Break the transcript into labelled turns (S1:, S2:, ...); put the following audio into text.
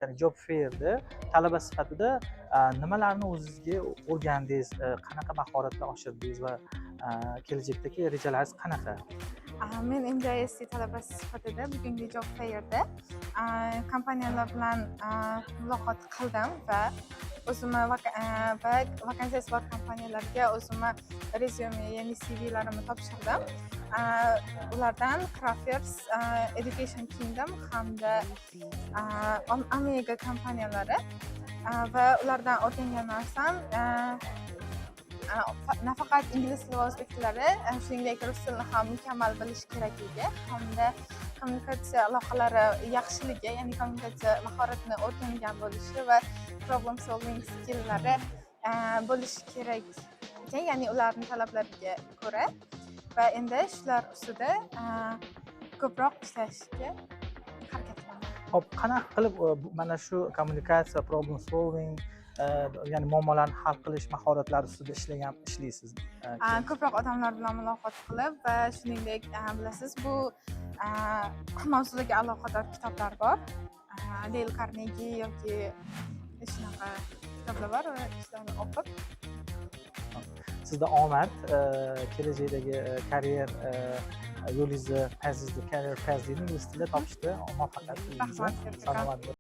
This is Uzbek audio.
S1: Ya'ni job fairda talaba sifatida nimalarni o'zizga o'rgandingiz, qanaqa mahoratlar oshirdingiz va kelajakdagi rejalaringiz qanaqa?
S2: Men MJIST talabasi sifatida bugungi job fairda kompaniyalar bilan muloqot qildim va o'zimni va vakansiyasi bor kompaniyalarga o'zimni rezyume, ya'ni CVlarimni topshirdim. Ulardan Crafters, Education Kingdom hamda Omega kompaniyalari va ulardan o'rgangan narsam nafaqat ingliz tili va o'zbek tillari, shuningdek, rus tilini ham mukammal bilish kerakligi hamda kommunikatsiya aloqalari yaxshiligi, ya'ni kommunikatsiya mahoratini o'rgangan bo'lishi va problem solving skilllari bo'lishi kerak ekan, ya'ni ularni talablariga ko'ra. Va endi shular ustida ko'proq ishlashga harakat qilaman.
S1: Ho'p, qanaqa qilib mana shu kommunikatsiya, problem solving, ya'ni muammolarni hal qilish mahoratlari ustida ishlaysiz?
S2: Ko'proq odamlar bilan muloqot qilib va shuningdek, bilasiz, bu mavzularga aloqador kitoblar bor, Deyl Karnegi yoki shunaqa kitoblar bor va shularni o'qib.
S1: Sizda omad, kelajakdagi karyer yo'lingizni, path ingizni, career path deydi ingliz tilida, topishda muvaffaqiyat tilaymiz.
S2: Rahmat.
S1: Salomat bo'ling.